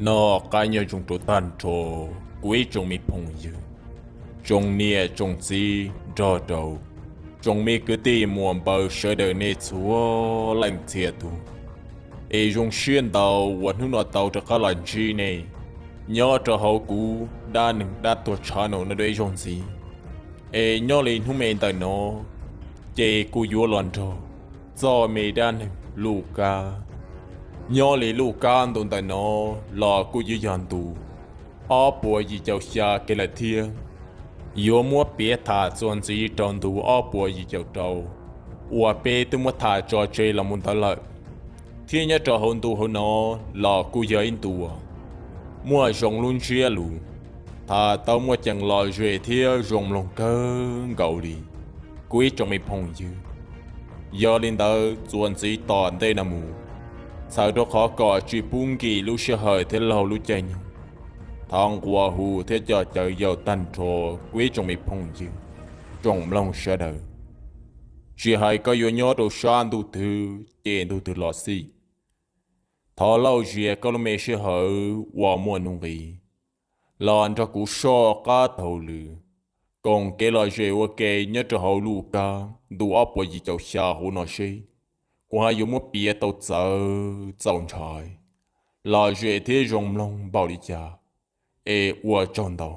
Noj qab nyob zoo rau tag nrho kuv ib tsoom me phooj ywg, tsoom niam tsoom txiv nrog rau tsoom me kwv tij muam npawg sawv daws nej txhua leej txhia tus. Es zoo siab ntau uas hnub no tau rov qab los ntsib nej nyob rau hauv kuv dab neeg dab tuag channel no dua ib zaug ntxiv. Es nyob li hnub me ntawm no ces kuv yuav los nrog txoj me dab neeg Luj Kab. Nyob li Luj Kab ntu ntawm no los kuj yuav yog ntu ob puas yim caum xya kiag lawm thiab. Yuav muab piav tham txuas ntxiv rau ntu ob puas yim caum rau uas peb twb muab tham tso tseg los mus ntawd lawm, thiab nyob rau hauv ntu hauv no los kuj yog ib ntu muaj zoo lub ntsiab lus, tham tau muaj ceem lom zem thiab zoo mloog kawg nkaus li kuv ib tsoom me phooj ywg. Yog li ntawd txuas ntxiv tom ntej no mus, txhawm rau qhov kom tsis pub nkim lub sij hawm thiab laug lub caij nyoog, thov nqua hu thiab coj caw yaum tag nrho kuv ib tsoom me phooj ywg, tsoom mloog sawv daws, tsis hais koj yuav nyob rau sab ntuj twg ces ntuj twg los xij, thov lauj zias koj lub me sij hawm uas muaj nuj nqis los nrog kuv soj qab taug lw koom kev lom zem ua ke nyob rau hauv Luj Kab ntu ob puas yim caum xya hauv no seb kuv ho yuav muab piav tau txawv txaus ntshai, lom zem thiab zoo mloog npaum li cas. Es ua tsaug ntau.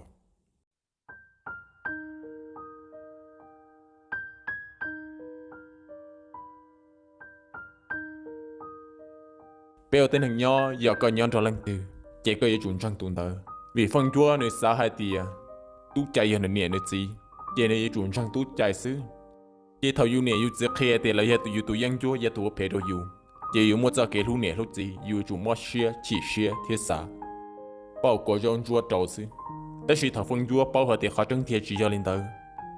Peb ua tib neeg nyob, yog koj nyob nrog leej twg ces koj yuav tsum ntseeg tus ntawd, vim Feej Ncuab nws xav hais tias tub cai yog nws niam nws txiv, ces nws yuav tsum ntseeg tub cai xwb. Ces thaum yus niam yus txiv qhia tias lawv yog yus tus yeeb ncuab, yog tus ua phem rau yus, ces yus muaj txoj kev hlub niam hlub txiv, yus yuav tsum mob siab chim siab thiab xav pauj kua zaub ntsuab rau xwb. Tab sis thaum Feej Ncuab paub hais tias qhov tseeb tiag tsis yog li ntawd,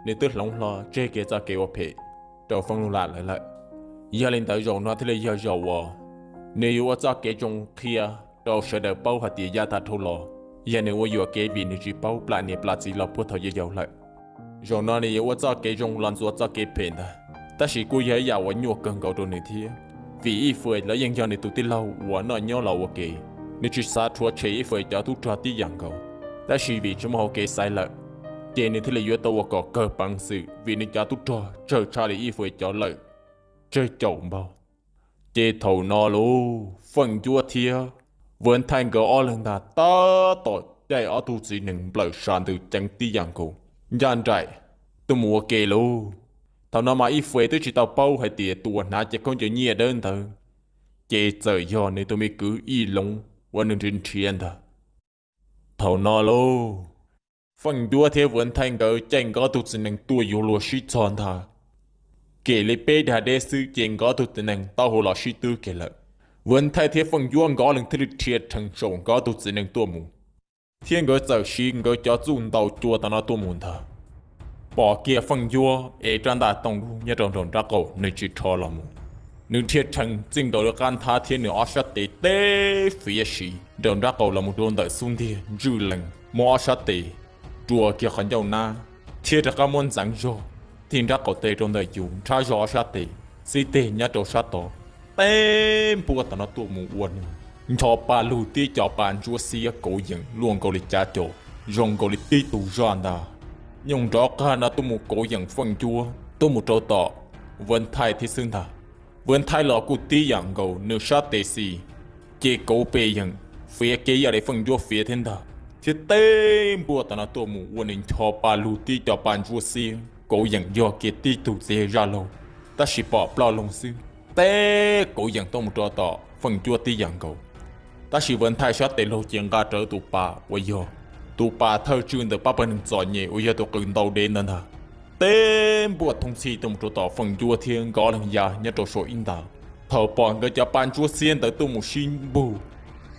nws twb hloov hlo tseg kiag txoj kev ua phem rau Feej Luj Lam lawv lawm. Yog li ntawd zaum no thiaj li yog zaum uas nws yuav ua txoj kev zoo qhia rau sawv daws paub hais tias yav tag dhau los yog nws ua yuam kev vim nws tsis paub plam niam plam txiv los puag thaum yau yau lawm. Zaum no nws yuav ua txoj kev zoo los ntxuav txoj kev phem ntag, tab sis kuj yog ib yam uas nyuaj kawg nkaus rau nws thiab, vim Ib Fwm los yeej yog nws tus tij laug uas noj nyob los ua ke, nws tsis xav rhuav tshem Ib Fwm cov tub rog tib yam nkaus. Tab sis vim tsis muaj hauv kev xaiv lawm, ces nws thiaj li yuav tau ua kom kawg peev xwm vim nws cov tub rog tsawg tshaj li Ib Fwm cov lawm, tsawg caum npaug. Ces thaum no lauj, Feej Ncuab thiab Vuas Thaij nkawd ob leeg ntag tab tom caij ob tug txiv nees nplawm sab ntws ceev tib yam nkaus, ncaj nraim tuaj mus ua ke lauj. Thaum no mas Ib Fwm twb tsis tau paub hais tias tus uas hnav cev khaub ncaws nyiaj dawb ntawd ces txawm yog nws tus me kwv Ib Loov uas nws nrhiav nrhiav ntag. Thaum no lauj, Feej Ncuab thiab Vuas Thaij nkawd caij nkawd ob tug txiv nees tuaj yuav luag sib txog ntag. Kev li peb dag deb xwb ces nkawd ob tug txiv nees tau hauv los sib twb kiag lawm. Vuas Thaij thiab Feej Ncuab nkawd ob leeg thiaj li rhia rhees saum nkawd ob tug txiv nees tuaj mus, thiab nkawd txawm siv nkawd cov txuj ntaus cua tom no tuaj mus ntag. Pom kiag Feej Ncuab es rab ntaj tooj lug nyob rau nraum nraub qaum nws tsis rho los mus, nws rhia rhees txij nkaus lub qab nthab thiab nws ob sab tes teb fiav si nraum nraub qaum los mus rau ntawm xub ntiag ntswj lees, muab ob sab tes rua kiag qhov ncauj nab, thiab rov qab muab ntxeev zog tig nraub qaum tes rau ntawm yus nrhab zog ob sab tes, xib teg nyob rau sab tod, teb npuaj tom no tuaj mus ua nws ncho pa lug tib co pa ntsuab xiab kauv yeem luaj nkaus li cav co, zoo nkaus li tib tug zaj ntag. Nyooj nrov qag no tuaj mus kauv yeem Feej Ncuab tuaj mus rau tom Vuas Thaij thiab xwb ntag. Vuas Thaij los kuj tib yam nkaus, nws sab tes xis ces kauv pes yeem fiav kiag ib yam li Feej Ncuab fiav thiab ntag, thiab teb npuaj tom no tuaj mus ua nws ncho pa lug tib co pa ntsuab xiab kauv yeem yog kiag tib tug txiv zaj laug, tab sis pom ploj loo xwb, teb kauv yeem tuaj mus rau tom Feej Ncuab tib yam nkaus. Tab sis Vuas Thaij sab tes laug ces nqa rawv tus pa uas yog tus pa thawj tswj ntawm pab pawg neeg txom nyem uas yog tus qws ntau dev ntawd ntag, teb npuaj thoob txhij tuaj mus rau tom Feej Ncuab thiab nkawd ob leeg ya nyob rau saum ib nta. Thaum pom nkawd cov pa ntsuab xiab ntawd tuaj mus sib npug,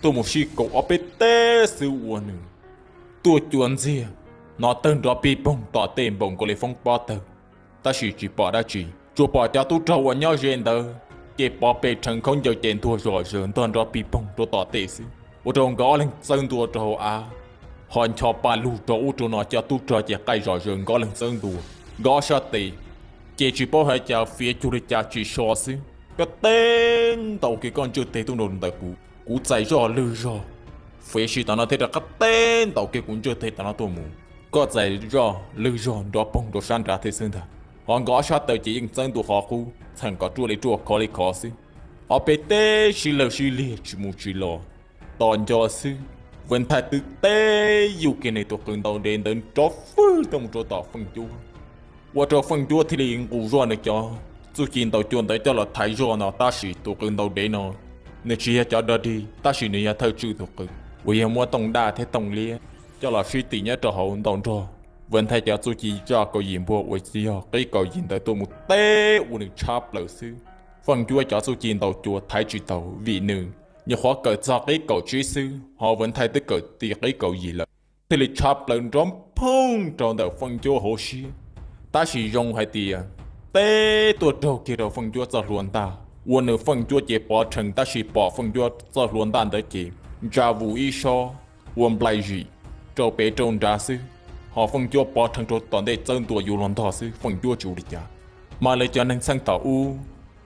tuaj mus sib kaum ob peb teb xwb ua nws tuaj cua ntxiag, hnov tawg nrov pig poog tom tej npaum nkaus li foob pob tawg, tab sis tsis pom dab tsi, tsuas pom cov tub rog uas nyob ze ntawd ces pov pes rhees khaub ncaws ces ntuag zom zaws ntog nrov pig poog rau tom tej xwb, ua rau nkawd ob leeg txawb ntua rau hauv av, ho ncho pa lug rau ub rau no cov tub rog ces qaij zom zaws nkawd ob leeg txawb ntua, nkawd ob sab tes ces tsis paub hais cas fiav cuag li cas tsis so xwb. Koj teb ntau kiag koj ntswj teg tuaj rau ntawm kuv, kuv txais zoj lwg zog, Fiv si tom no thiab rov qab teb ntaus kiag kuv ntswj teg tom no tuaj mus. Koj txais zoj lwg zog nrov poog rau sab nrad thiab xwb ntag. Hos nkawd ob sab taw ces yeej txawb ntua qhov qub txheem kom ruaj li ruaj khov li khov xwb. Ob peb teb sib lawg sib liag tsis mus tsis los. Tos nco xwb, Vam Thaij twb teb yuj kiag nws tus qws ntaus dev ntawd rov fwj tuaj mus rau tom Feej Cuab, ua rau Feej Cuab thiaj li nqus zoj nws cov txuj ci ntaus cua ntawd coj los thaiv zog no. Tab sis tus qws ntaus dev no nws tsis yog cov dog dig, tab sis nws yog thawj tswj tus qws uas yog muab tooj daj thiab tooj liab coj los sib tim nyob rau hauv ntaus nrog Vam Thaij cov txuj ci zaj kaum yim npuag uas yog qib kaum yim ntawd tuaj mus teb ua nws tshab plaws xwb. Feej Cuab cov txuj ci ntaus cua thaiv tsis tau vim nws nyuam qhuav kawm txog qib kaum tsib xwb, ho Vam Thaij twb kawm ti qib kaum yim lawm, thiaj li tshab plaws nrov phooj rau ntawm Feej Cuab hauv siab. Tab sis zoo hais tias teb tuaj raug kiag rau Feej Cuab txoj hlua ntaj, ua nws Feej Cuab ces pov rhees, tab sis pom Feej Cuab txoj hlua ntaj ntawd ces ntsa vus ib sob ua nplai zim rau pem rau nrad xwb, ho Feej Cuab pov rhees rau tom ntej txawb ntua yuav luag ntog xwb, Feej Cuab tsis ua li cas. Mas lawv cov neeg txheej thaum ub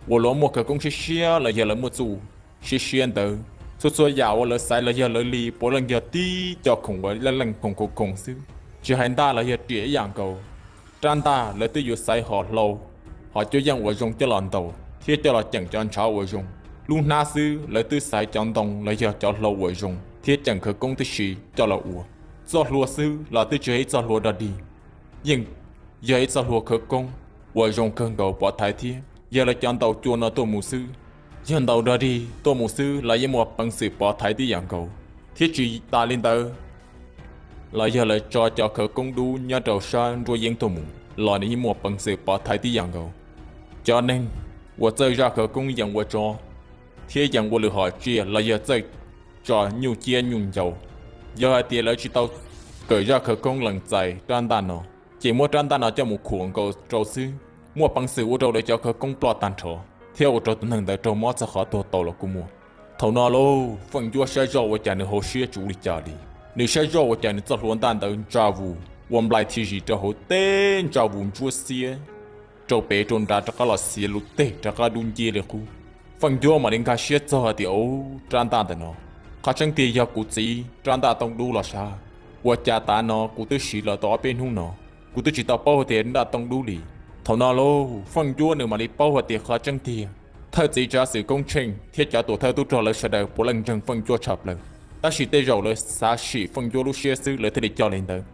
uas lawv muaj khawv koob siab siab los yog lawv muaj txuj siab siab ntawd, txhua txhua yam uas lawv xaiv los yog lawv li puav leej yog tib co khoom uas leej leej khoom khoom khoom xwb, tsis hais ntaj los yog riam ib yam nkaus. Rab ntaj lawv twb yuav xaiv hom hlau, hom cuab yeej uas zoo coj los ntaus thiab coj los ceem cov ntshav uas zoo. Lub hnab xwb lawv twb xaiv cov ntoo los yog cov hlau uas zoo thiab ceem khawv koob tib si coj los ua. Txoj hlua xwb los twb tsis yog ib txoj hlua dog dig, yeej yog ib txoj hlua khawv koob uas zoo kawg nkaus pov thaiv thiab. Yog lawv cov ntaus cua no tuaj mus xwb, yog ntaus dog dig tuaj mus xwb los yeej muaj peev xwm pov thaiv tib yam nkaus, thiab tsis tas li ntawd los yog lawv tso cov khawv koob dub nyob rau sab nruab yeeb tuaj mus los nws yeej muaj peev xwm pov thaiv tib yam nkaus. Cov neeg uas txawj zaj khawv koob yeem ua tsov thiab yeem ua lwm hom tsiaj los yog txawj tso nyuj ciab nyuj ncaus, yog hais tias lawv tsis tau kawm zaj khawv koob lees txais rab ntaj no, ces muab rab ntaj no coj mus khuam nkaus rau xwb, muaj peev xwm ua rau lawv cov khawv koob ploj tag nrho thiab ua rau tus neeg ntawd raug mob txog qhov tuag tau los kuj muaj. Thaum no lauj, Feej Cuab saib zoj ua cas nws hauv siab tsis ua li cas li. Nws saib zoj ua cas nws txoj hlua ntaj ntawd ntsa vus ua nplai thim zim rau hauv teb, ntsa vus ntsuab xiab rau pem rau nrad rov qab los xiav lub teg rov qab dub nciab li qub. Feej Cuab mam li nkag siab txog hais tias, Ub, rab ntaj ntawm no qhov tseeb tiag yog kuv txiv rab ntaj tooj dub los sav. Ua cas tav no kuv twb siv los tau ob peb hnub no, kuv twb tsis tau paub hais tias ntaj tooj dub li. Thaum no lauj, Feej Cuab nws mam li paub hais tias qhov tseeb tiag thawj txiv tsav xwm Koob Tsheej thiab cov tuam thawj tub rog lawv sawv daws puav leej ntseeg Feej Cuab tshaj plaws, tab sis tej zaum lawv xav sim Feej Cuab lub siab xwb lawv thiaj li coj li ntawd.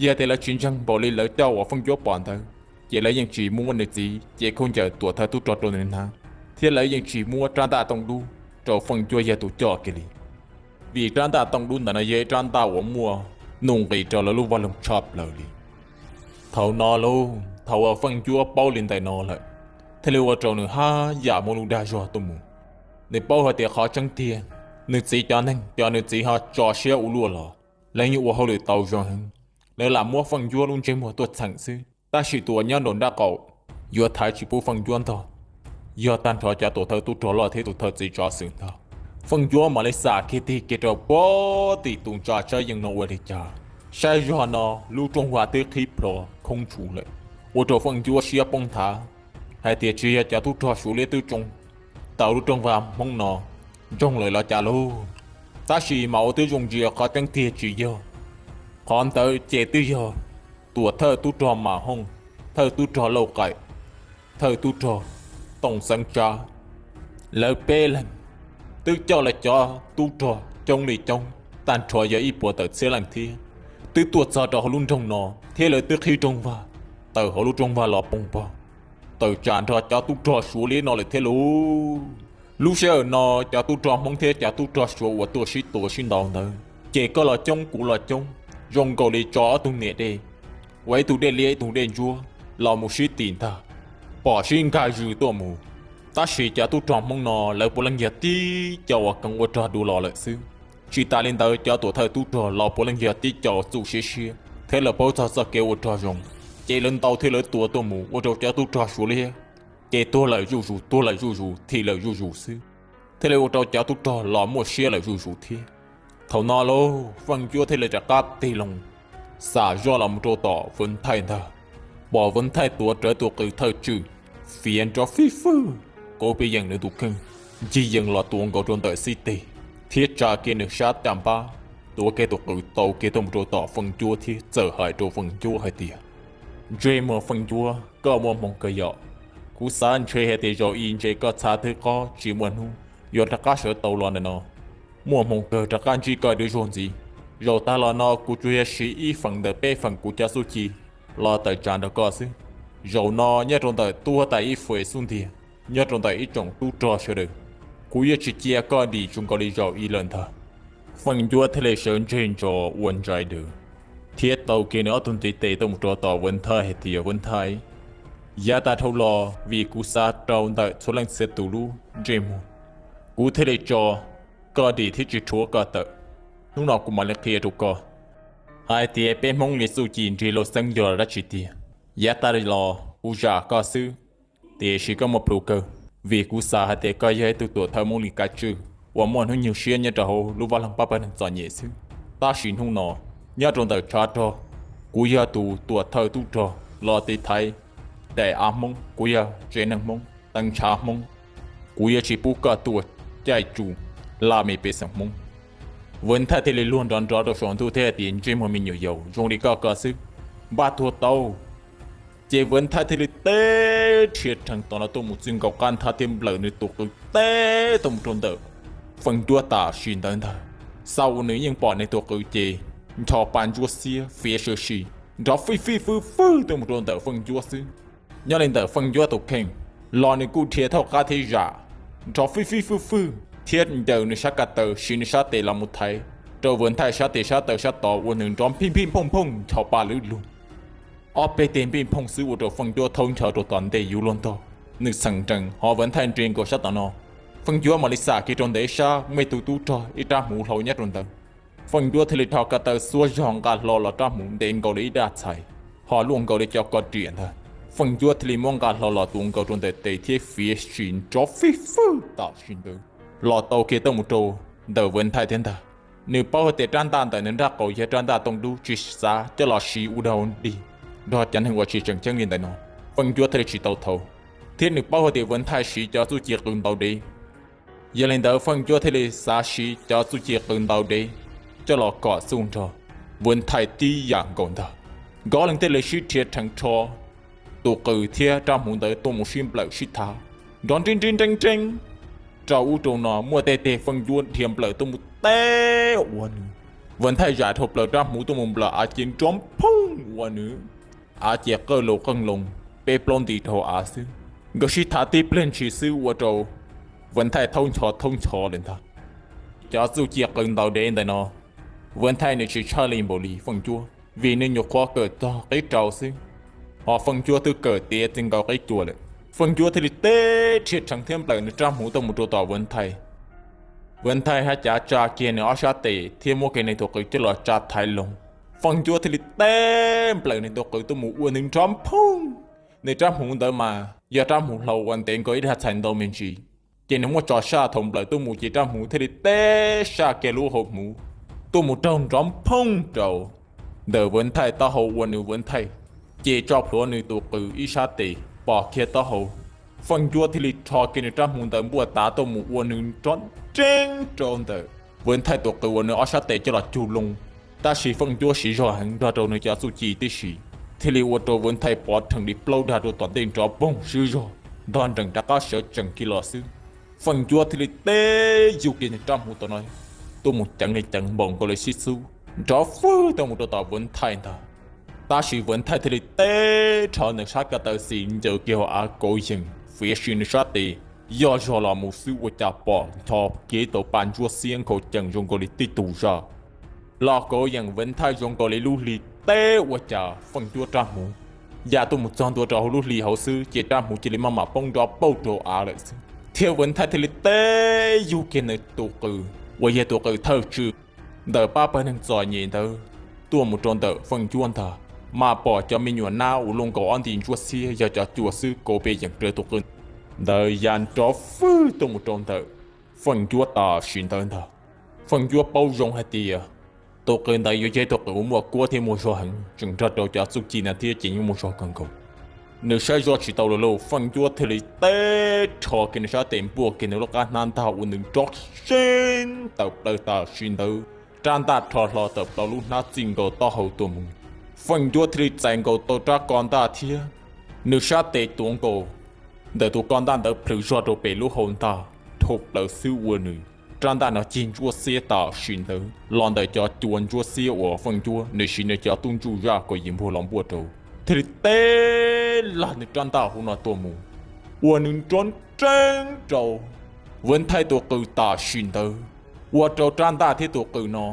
Yog tias lawv tsis ntseeg npaum li lawv coj uas Feej Cuab pom ntawd, ces lawv yeej tsis muab nws txiv cev khaub ncaws tuam thawj tub rog rau nws hnav, thiab lawv yeej tsis muab rab ntaj tooj dub rau Feej Cuab yog tus coj kiag li. Vim rab ntaj tooj dub ntawm no yog ib rab ntaj uas muaj nuj nqis rau lawv lub vaj loog tshaj plaws li. Thaum no lauj, thaum uas Feej Cuab paub li ntawm no lawm, thiaj li ua rau nws haj yam muaj lub dag zog tuaj mus. Nws paub hais tias qhov tseeb tiag, nws txiv cov neeg cov nws txiv ho tso siab ua luaj los lawv yeej ua hauj lwm tau zoo heev, lawv lam muab Feej Cuab lub ntsej muag tuaj txheem xwb, tab sis tus uas nyob nraum nraub qaum yuav thaiv tsis pub Feej Cuab ntog yog tag nrho cov tuam thawj tub rog loj thiab tus thawj txiv tsav xwm ntag. Feej Cuab mam li xam kiag tig kiag rau puag tim tus ntsa tshab yeej no ua li cas, saib zog no lub rooj vag twb qhib plho khoob tsuv lawm, ua rau Feej Cuab siab poob nthav hais tias tsis yog cov tub rog Suav liab twb tsoo tau lub rooj vag Hmoob no ntsoog lawm los cas lauj. Tab sis mas ua twb zoo ntsia qhov tseeb tiag tsis yog, qhov ntawd ces twb yog tuam thawj tub rog Mam Hooj, thawj tub rog Lauj Qaim, thawj tub rog Tooj Xeeb Tsab, lawv peb leeg twb coj lawv cov tub rog coob li coob tag nrho yog ib puas tawm txhiab leej thiab, twb tuaj txog rau hauv lub nroog no thiab lawv twb qhib rooj vag, tawm hauv lub rooj vag los poog pog, tawm tsam nrog cov tub rog Suav liab no lawm thiab lauj. Lub sij hawm no cov tub rog Hmoob thiab cov tub rog Suav uas tuaj sib tua sib ntaus ntawd ces koj los coob kuv los coob, zoo nkaus li tso ob tug niam dej uas ib tug dej liab ib tug dej ntsuab los mus sib tim ntag, pom sib nkag zws tuaj mus. Tab sis cov tub rog Hmoob no lawv puav leej yog tib co uas kheev ua rog dua los lawm xwb. Tsis tas li ntawd cov tuam thawj tub rog los puav leej yog tib co txuj siab siab thiab lawv paub txog txoj kev ua rog zoo, ces lawv ntaus thiab lawv tua tuaj mus ua rau cov tub rog Suav liab ces tuag lawm zuj zus, tuag lawm zuj zus, thim lawm zuj zus xwb, thiaj li ua rau cov tub rog los muaj siab lawm zuj zus thiab. Thaum no lauj, Feej Cuab thiaj li rov qab tig loo xam zoj los mus rau tom Vam Thaij ntag, pom Vam Thaij tuav rawv tus qws thawj tswj fiav nrov fij fwj, kauv pes yeem nws tus kheej ncig yees los tuav nkaus rau ntawm xib teg thiab tsa kiag nws sab caj npab tuav kiag tus qws tau kiag tuaj mus rau tom Feej Ncuab thiab txawm hais rau Feej Ncuab hais tias, Ntsej muag Feej Ncuab, koj muaj hmoo kawg yom? Kuv xav ntshe hais tias zaum i ntshe koj txhav twb qab tsis muaj hnub yuav rov qab sawv tau los ntawm no. Muaj hmoo kawg rov qab ntsib koj dua zaug ntxiv. Zaum tag los no kuv tsuas yog siv ib feem ntawm peb feem kuv cov txuj ci los tawm tsam nrog koj xwb. Zaum no nyob rau ntawm tuag tas ib feem xub ntiag, nyob rau ntawm ib tsoom tub rog sawv daws, kuv yuav tsis cia koj dim zoo nkaus li zaum i lawm ntag. Feej Ncuab thiaj li sawv ntseg ntso ua ntsais daws thiab tau kiag nws ob tug ntiv tes tuaj mus rau tom Vwv Nthaij hais tias, Vwv Nthaij, yav tag dhau los vim kuv xav rau ntawm txhua leej txhia tus lub ntsej muag, kuv thiaj li tso koj dim thiab tsis rhuav koj tawm. Hnub no kuv mam li qhia rau koj hais tias peb Hmoob li txuj ci nrig lauj xeeb yog dab tsi tiag. Yav tag los kuv zam koj xwb, tiam sis koj muaj plhus kawg, vim kuv xav hais tias koj yog ib tug tuam thawj Hmoob li kav tswj uas muaj hnub nyoog siab nyob rau hauv lub vaj loog pab pawg neeg txom nyem xwb. Tab sis hnub no, nyob rau ntawm tshav rog, kuv yog tus tuam thawj tub rog los tiv thaiv daim av Hmoob, kuv yog tsev neeg Hmoob, tee ntshav Hmoob, kuv yuav tsis pub koj tuaj caij tsuj laj mej pej xeem Hmoob. Vwv Nthaij thiaj li luag nrov nrov rau saum ntuj thiab hais tias, Ntsej muag me nyuam yaus, zoo li koj ko xwb, npaj tuag tau. Ces Vwv Nthaij thiaj li teb rhia rheev tom no tuaj mus txij nkaus qab nthab thiab nplawm nws tus qws teb tuaj mus rau ntawm Feej Ncuab tam sim ntawd ntag. Xav ua nws yeej pom nws tus qws ces ncho pa ntsuab xiab fiav sawv si, nrov fij fij fwj fwj tuaj mus rau ntawm Feej Ncuab xwb. Nyob li ntawm Feej Ncuab tus kheej los nws kuj dhia thauj qab thiab zam, nrov fij fij fwj fwj thiab ncaws nws sab ko taw siv nws sab tes los mus thaiv rau Vwv Nthaij sab tes sab taw sab tod ua nws nrov nphij nphij nphooj nphooj ncho pa lwj lug. Ob peb teg npij nphooj xwb ua rau Feej Ncuab thaub ncho rau tom ntej yuav luag ntog, nws txheem nrees ho Vwv Nthaij nres nkaus sab tom no. Feej Ncuab mam li xam kiag rau ntawm ib sab muaj ib tug tub rog ib rab hmuv hlau nyob rau ntawd. Feej Ncuab thiaj li rho ko taw xuab zog nqa hlo los rab hmuv ntev nkaus li ib daj txhais, ho luaj nkaus li cov ko riam ntag. Feej Ncuab thiaj li muab nqa hlo los tuav nkaus rau ntawm tes thiab fiav sim nrov fij fwj tam sim ntawd los tau kiag tuaj mus rau ntawm Vwv Nthaij thiab ntag. Nws paub hais tias rab ntaj ntawm nws nraj qaum yog rab ntaj tooj dub tsis xav coj los siv ua dog dig nrog cov neeg uas tsis tseem ceeb li ntawm no. Feej Ncuab thiaj li tsis tau thaum, thiab nws paub hais tias Vwv Nthaij siv cov txuj ci qws ntaus dev. Yog li ntawd Feej Ncuab thiaj li xav siv cov txuj ci qws ntaus dev coj los kom txuj nrog Vwv Nthaij tib yam nkaus ntag. Nkawd leej thiaj li sib rhia rheev rho tus qws thiab rab hmuv ntawd tuaj mus sib nplawm sib thav, nrov nrib nrib nreeb nreeb rau ub rau no. Muaj tej teg Feej Ncuab dhia nplawm tuaj mus teb ua nws, Vwv Nthaij zam dhau plaws rab hmuv tuaj mus nplawm av ces nrov phooj ua nws, av ces qawj loo qeej loo, peb plaub nti rau av xwb. Nkawd sib thav tib pliag ntshis xwb ua rau Vwv Nthaij thaub ncho thaub ncho lawm ntag. Cov txuj ci qws ntaus dev ntawm no, Vwv Nthaij nws tsis tshaj li npaum li Feej Ncuab vim nws nyuam qhuav kawm txog qib rau xwb, ho Feej Ncuab twb kawm tiav txij nkaus qib cua lawm. Feej Ncuab thiaj li teb rhia rheev thiab nplawm nws rab hmuv tuaj mus rau tom Vwv Nthaij. Vwv Nthaij hab cav tsa kiag nws ob sab tes thiab muab kiag nws tus qws coj los tsa thaiv loo. Feej Ncuab thiaj li teb nplawm nws tus qws tuaj mus ua nws nrov phooj. Nws rab hmuv ntawd mas yog rab hmuv hlau uas ntev nkaus ib daj txhais ntau me ntsis, ces nws muab tso saj thaum nplawm tuaj mus ces rab hmuv thiaj li teb saj kiag lub hauv hmuv tuaj mus raug nrov phooj rau ntawm Vwv Nthaij taub hau ua nws Vwv Nthaij ces tso plhuav nws tus qws ib sab tes pom kiag taub hau. Feej Ncuab thiaj li rho kiag nws rab hmuv ntawd npuaj tav tuaj mus ua nws nrov nreeb rau ntawm Vwv Nthaij tus qws uas nws ob sab tes coj los cug loo. Tab sis Feej Ncuab siv zog heev nrog rau nws cov txuj ci tib si, thiaj li ua rau Vwv Nthaij pov rhees li plaub dag rau tom ntej nrov poog swb zog, ntog nrees rov qab sawv tsees kiag los xwb. Feej Ncuab thiaj li teb yug kiag nws rab hmuv tom no tuaj mus ceev li ceev npaum nkaus li sib xub, nrov fwj tuaj mus rau tom Vwv Nthaij ntag. Tab sis Vwv Nthaij thiaj li teb rho nws sab ko taw xis ncaws kiag hauv av kauv yees fiav sim nws sab tes, yog zog los mus xwb ua cas pom ncho kev tau pa ntsuab xiab nkhaus cees zoo nkaus li tib tug zaj los kauv yees Vwv Nthaij zoo nkaus li lub hli teb ua cas Feej Ncuab rab hmuv ya tuaj mus txog ntua rau hauv lub hli hauv xwb ces rab hmuv cia li maj mam poob nrov pauj rau av lawm xwb. Thiab Vwv Nthaij thiaj li teb yug kiag nws tus qws uas yog tus qws thawj tswj ntawm pab pawg neeg txom nyem ntawd tuaj mus rau ntawm Feej Ncuab ntag, mas pom cov me nyuam nab uas luaj nkaus ob nti ntsuab xiab yog cov cua xwb kauv pes yeem raws tus qws ntawd ya nrov fwj tuaj mus rau ntawm Feej Ncuab tam sim ntawd ntag. Feej Ncuab paub zoo hais tias tus qws ntawd yuav yog tus qws uas muaj kuab thiab muaj zog heev, tseem nrog rau cov txuj ci no thiab ces yeej muaj zog kawg nkaus. Nws saib zoj tsis tau lawm lauj, Feej Ncuab thiaj li teb rho kiag nws sab tes npuaj kiag nws lub qab hnab ntag ua nws nrov seeb tawm plaws tam sim ntawd. rab ntaj rho hlo tawm plaws lub hnab txij nkaus taub hau tuaj mus. Feej Ncuab thiaj li txais nkaus tau rab ko ntaj thiab nws sab tes tuav nkaus ntawm tus ko ntaj ntawd plhws zog rau pem lub hau ntaj dhau plaws xwb ua rau nws rab ntaj no cig ntsuab xiab tam sim ntawd los ntawm cov cua ntsuab xiab uas Feej Ncuab nws siv nws cov tub ntsuj zaj kom yim npuag los npuaj rau, thiaj li teb lag nws rab ntaj hauv no tuaj mus, ua nws nrov nreeb rau Vwv Thaij tus qws tam sim ntawd, ua rau rab ntaj thiab tus qws no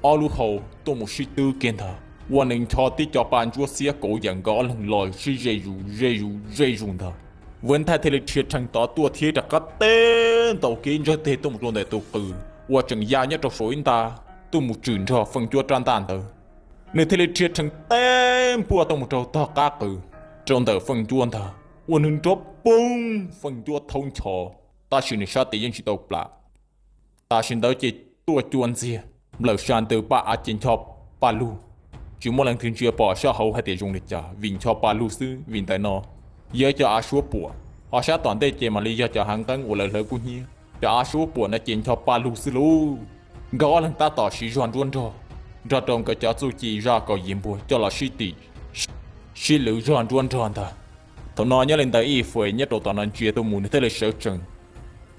ob lub hau tuaj mus sib twb kiag ntag, ua nws ncho tib co pa ntsuab xiab kauv yam nkawd ob leeg los sib ze zus ze zus ze zus ntag. Vwv Thaij thiaj li rhia rhees tod tuaj thiab rov qab teb ntaus kev ntsawg teg tuaj mus rau ntawm tus qws uas tseem ya nyob rau saum ib nta tuaj mus tshwm nrog Feej Ncuab rab ntaj ntawd. Nws thiaj li rhia rhees teb npuaj tuaj mus rau tog qab qws rau ntawm Feej Ncuab ntag, ua nws nrov poog Feej Ncuab thaub ncho, tab sis nws sab tes yeej tsis tau plam. Tam sim ntawd ces tuaj cua ntxiag nplawm sab ntws paj av ces ncho paj lug, tsis muaj leej twg ntsia pom sab hauv hais tias zoo li cas vim ncho paj lug xwb. Vim ntawm no yog cov av suab puam, ho sab tom ntej ces mam li yog cov hav nqeeb uas lawv hlawv kub hnyiab. Cov av suab puam no ces ncho paj lug xwb lauj. Nkawd ob leeg tab tom siv zog nruab nrog, nrog rau nkawd cov txuj ci zaj kaum yim npuag coj los sib tim sib lwv zog nruab nrog ntag. Thaum no nyob li ntawd Ib Fais nyob rau tom no ntsia tuaj mus nws thiaj li sawv tsees,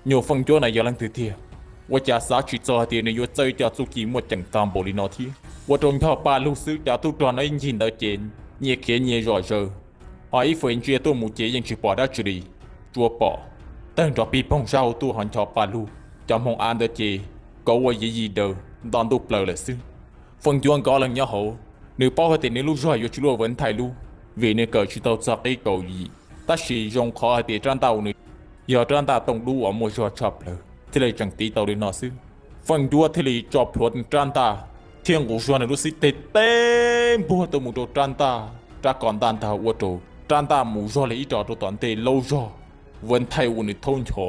nyuag Feej Ncuab no yog leej twg tiag? Ua cas xav tsis txog hais tias nws yuav txawj cov txuj ci muaj ceem tag npaum li no thiab. Ua rau ncho paj lug xwb cov tub rog no ib ncig ntawd ces nyias khiav nyias zom zaws, ho Ib Fais ntsia tuaj mus ces yeej tsis pom dab tsi li, tsuas pom tawg nrov pig poog sab hauv tuaj ho ncho paj lug. Cov hmoov av ntawd ces kauv ua yiv yis daws nto ntuj plaws lawm xwb. Feej Ncuab nkawd ob leeg nyob hauv, nws paub hais tias nws lub zog yuav tsis luaj Vwv Thaij lub, vim nws kawm tsis tau txog qib kaum yim, tab sis zoo qhov hais tias rab ntaj uas nws yog rab ntaj tooj dub uas muaj zog tshaj plaws thiaj li tseem tiv tau li no xwb. Feej Ncuab thiaj li tso plhuav rab ntaj thiab nqus zog nws lub xib teg teb npuag tuaj mus rau rab ntaj, rab ko ntaj ntag ua rau rab ntaj mus zog li ib ro rau tom ntej laub zog Vwv Thaij uas nws thaub ncho.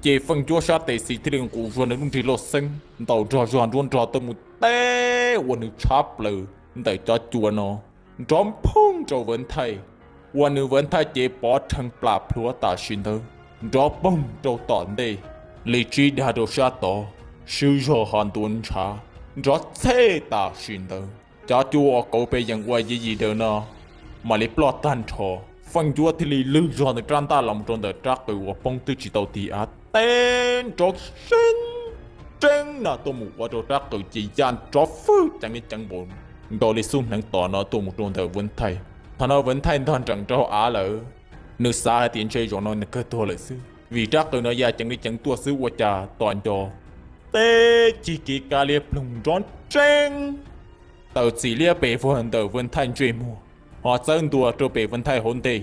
Ces Feej Ncuab sab tes xis thiaj li nqus zog nws lub nrig loj xeeb ntaus nrog zog nruab nrog tuaj mus teb ua nws tshab plaws ntawm cov cua no, nrov nphoog rau Vwv Thaij, ua nws Vwv Thaij cev pov rhees plam plhuav tam sim ntawd, nrov poog rau tom ntej li tsib dag rau sab tod, swb zog ho ntuav ntshav, nrov txhej tam sim ntawd. Cov cua uas kauv pes yees ua yiv yis daws no mam li ploj tag nrho. Feej Ncuab thiaj li lwg zog nws rab ntaj los mus rau ntawm rab qws uas poob twb tsis tau tig av teb nrov seeb seeb no tuaj mus ua rau rab qws ces ya nrov fwj ceev li ceev npaum nkaus li xub hneev tom no tuaj mus rau ntawm Vwv Thaij. Thaum no Vwv Thaij ntog nreem rau av lawm, nws xav hais tias ntshe zaum no nws kawg tuag lawm xwb, vim rab qws no ya ceev li ceev tuaj xwb ua cas tom nco teb cig kiv kab liab ploog nrov tseeb taws txim liab pes vog ntawm Vwv Thaij ntsej muag, ho txawb ntua rau pem Vwv Thaij hauv ntej,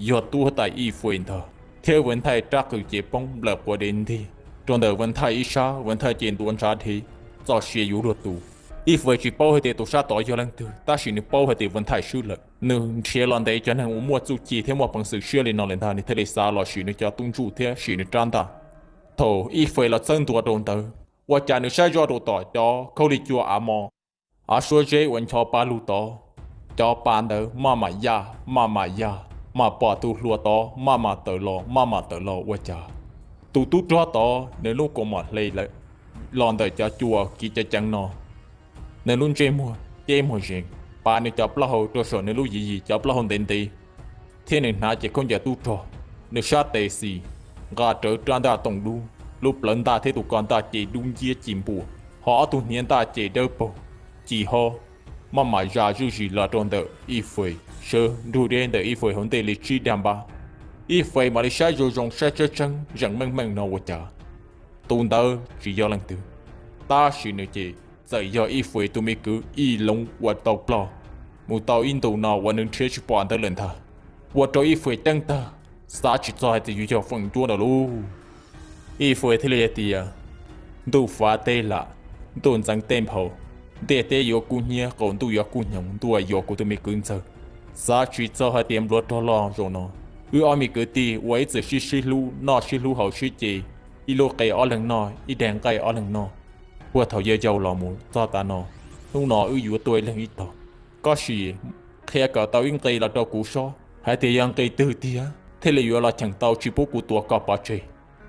yog tub huab tais Ib Fais ntag, thiab Vwv Thaij rab qws ces poob nplawm quav dev ntig rau ntawm Vwv Thaij ib sab. Vwv Thaij ces ntuav ntshav dhev, txoj sia yuav luag tu. Ib Fais tsis paub hais tias tus sab tod yog leej twg, tab sis nws paub hais tias Vwv Thaij swb lawm. Nws nrhiav los ntev cov neeg uas muaj txuj ci thiab muaj peev xwm siab li no lawm ntag, nws thiaj li xav los sim nws cov tub ntsuj thiab sim nws rab ntaj. Thaum Ib Fais los txawb ntua rau ntawd, ua cas nws saib zoj rau tom cov khaub lig cua av mos, av suab zeb uas ncho pa lug tod, cov pa ntawd maj mam ya, maj mam ya, mam pom tus hluas tod maj mam tawm los maj mam tawm los ua cas tus tub rog tod nws lub kaus mom hle los ntawm cov cua kiv ceev ceev no. Nws lub ntsej muag ceb muag zees, pav nws cov plaub hau rau saum nws lub yiv yis cov plaub hau ntev ntev, thiab nws hnav cev khaub ncaws tub rog. Nws sab tes xis nqa rawv rab ntaj tooj dub, lub plawv ntaj thiab tus ko ntaj ces dub nciab ci npua, ho ob tug hniav ntaj ces dawb paug ci hob, maj mam zas zuj zus los rau ntawm Ib Fais, sawv nrug deb ntawm Ib Fais hauv ntej li tsib dag npab. Ib Fais mam li saib zoo zoo saib tseeb tseeb zeem meej meej no ua cas tus ntawd tsis yog leej twg, tab sis nws ces txawm yog Ib Fais tus me kwv Ib Loov uas tau ploj mus tau ib ntus no uas nws nrhiav tsis pom ntawd lawm ntag. Ua rau Ib Fais ceeb tag, xav tsis txog hais tias yuav yog Feej Ncuab no lauj. Ib Fais thiaj li hais tias, ntuj fav teb lam, ntuj ntxeev tej nphau, ntiaj teb yuav kub hnyiab, qaum ntuj yuav kub hnyoo, ntuj yuav kuv tus me kwv ntxawg. Xav tsis txog hais tias npluav rog loj zaum no, wb ob me kwv tij uas ib txwm sib sib hlub, noj sib hlub haus sib ce, ib lub qe ob leeg noj, ib daig nqaij ob leeg noj, puag thaum yau yau los mus txog tav no, hnub no wb yuav tuag ib leeg ib tog. Koj sim qhia kom tau ib nqe los rau kuv sob, hais tias yog nqe twg tiag thiaj li yuav los cheem tau tsis pub kuv tua koj pov tseg.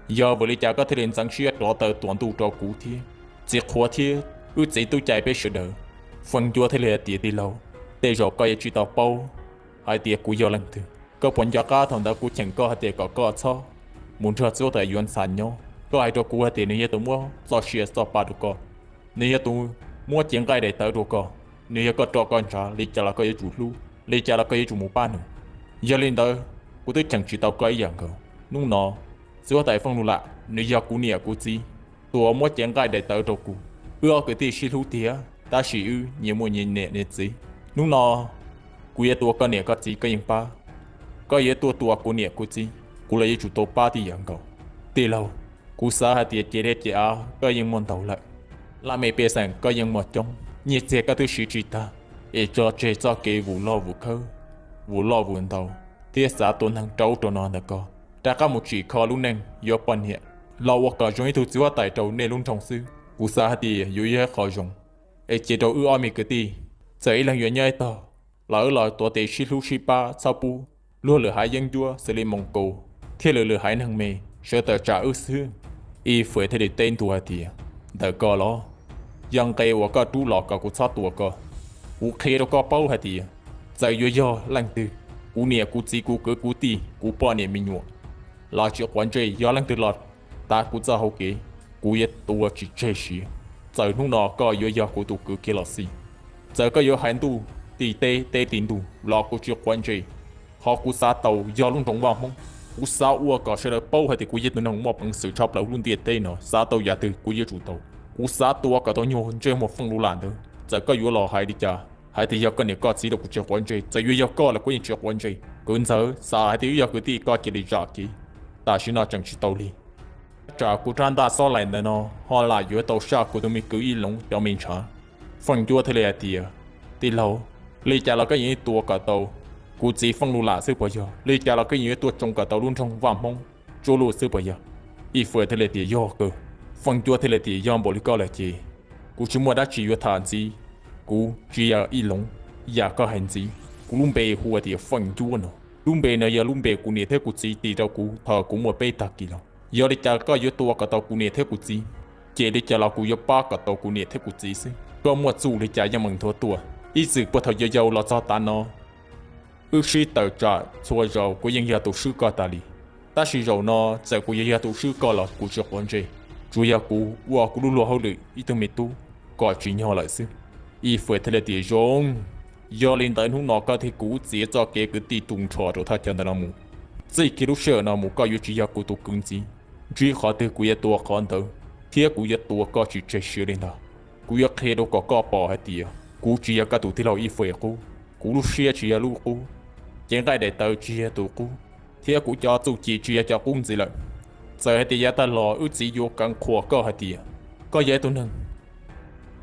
Yog vim li cas koj thiaj li ntxeev siab rov taw tuam ntuj rau kuv thiab txiv qhuav thiab wb txiv tub cai peb sawv daws. Feej Ncuab thiaj li hais tias, tij laug, tej zaum koj yuav tsis tau paub hais tias kuv yog leej twg. Koj puas nco qab thaum ntawd kuv cheem koj hais tias kom koj txhob mus nrog txiv huab tais yuav ntxhais nyob? Koj hais rau kuv hais tias nws yog tus muab txoj sia txoj pa rau koj, nws yog tus muab cev nqaij daim tawv rau koj, nws yog koj roj koj ntshav, li cas los koj yuav tsum hlub, li cas los koj yuav tsum mus pab nws. Yog li ntawd, kuv twb cheem tsis tau koj ib yam nkaus. Hnub no, txiv huab tais Feej Lus Lam nws yog kuv niam kuv txiv, tus uas muab cev nqaij daim tawv rau kuv. Wb ob kwv tij sib hlub tiag, tab sis wb nyias muaj nyias niam nyias txiv. Hnub no, kuv yuav tua koj niam koj txiv koj yeej pab, koj yuav tuaj tua kuv niam kuv txiv kuv los yuav tsum tau pab tib yam nkaus. Tij laug, kuv xav hais tias ces li ces av koj yeej muaj ntau lawm, laj mej pej xeem koj yeej muaj coob, nyiaj txiag koj twb siv tsis tag, es tso tseg txoj kev vus loj vus khawb, vus loj vus ntau, thiab xav tua neeg rau ub rau no ntawm koj, rov qab mus tsim kho lub neej yuav poj niam los ua kom zoo ib tug txiv huab tais rau nej lub nroog xwb, kuv xav hais tias yuav yog ib qho zoo. Es cia rau wb ob me kwv tij, txawm ib leeg yuav nyob ib tog los wb los tuav tes sib hlub sib pab, txhob pub luag lwm haiv yeeb ncuab xws li Moos Kaus thiab lwm lwm haiv neeg me sawv tawm tsam wb xwb. Ib Fwm thiaj li teb ntua hais tias, ntawm koj los, yog nqe uas koj rub los kom kuv txhob tua koj. Kuv qhia rau koj paub hais tias, txawm yuav yog leej twg, kuv niam kuv txiv kuv kwv kuv tij kuv poj niam me nyuam los tsis quav ntsej, yog leej twg los tav kuv txoj hau kev, kuv yuav tua tsis tseg siav. Txawm hnub no koj yuav yog kuv tus kwv kiag los xij, txawm koj yuav hais ntuj tim teb teb tim ntuj los kuv tsis quav ntsej. Qhov kuv xav tau yog lub nroog Vaj Hmoob. Kuv xav ua kom sawv daws paub hais tias kuv yog tus neeg muaj peev xwm tshaj plaws lub ntiaj teb no, xav tau yam twg kuv yuav tsum tau. Kuv xav tua kom tau nyuag ntsej muag Feej Lus Lam ntawd. Txawm koj yuav los hais li cas, hais tias yog koj niam koj txiv rau kuv tsis quav ntsej, txawm yuav yog koj los kuv yeej tsis quav ntsej. Kwv ntxawg, xav hais tias wb yog kwv tij koj cia li zam kev, tam sim no tseem tsis tau lig. Tsam kuv rab ntaj xob laim ntawm no ho lam yuav tau saj kuv tus me kwv Ib Loov cov me ntshav. Feej Ncuab thiaj li hais tias, tij laug, li cas los koj yeej yuav tua kom tau kuv txiv Feej Lus Lam xwb puas yog? Li cas los koj yeej yuav tua tsoo kom tau lub nroog Vaj Hmoob Tsuab Luj xwb puas yog? Ib Fwm thiaj li tias, yog kawg. Feej Ncuab thiaj li tias, yog npaum li koj lawm ces kuv tsis muaj dab tsi yuav tham ntxiv. Kuv tsis yog Ib Loov, yam koj hais ntxiv. Kuv lub npe hu ua tias Feej Ncuab no. Lub npe no yog lub npe kuv niam thiab kuv txiv tis rau kuv thaum kuv muaj peb tag kis los. Yog li cas koj yuav tua kom tau kuv niam thiab kuv txiv, ces li cas los kuv yuav pab kom tau kuv niam thiab kuv txiv xwb. Koj muaj txuj li cas yeej meem nthuav tuaj. Ib txwm puag thaum yau yau los txog tav no, wb sib tawm tsam txhua zaus kuv yeej yog tus swb koj tas li. Tab sis zaum no txawm kuv yuav yog tus swb koj los kuv tsis quav ntsej, tsuas yog kuv ua kuv lub luag hauj lwm ib tug me tub kom tsim nyog lawm xwb. Ib Fwm thiaj li tias, zoo, yog li ntawd hnub no koj thiab kuv txiav txoj kev kwv tij tu nrho rau thaj chaw ntawm no mus. Txij kiag lub sij hawm no mus koj yuav tsis yog kuv tus kwv ntxiv. Ntsib qhov twg kuv yuav tua qhov ntawd, thiab kuv yuav tua koj tsis tseg siav li ntag. Kuv yuav qhia rau kom koj pom hais tias kuv tsis yog koj tus tij laug Ib Fwm qub, kuv lub siab tsis yog lub qub, cev nqaij daim tawv tsis yog tus qub, thiab kuv cov txuj ci tsis yog cov qub ntxiv lawm. Txawm hais tias yav tag los wb txiv yuav kav qhuas koj hais tias koj yog ib tug neeg,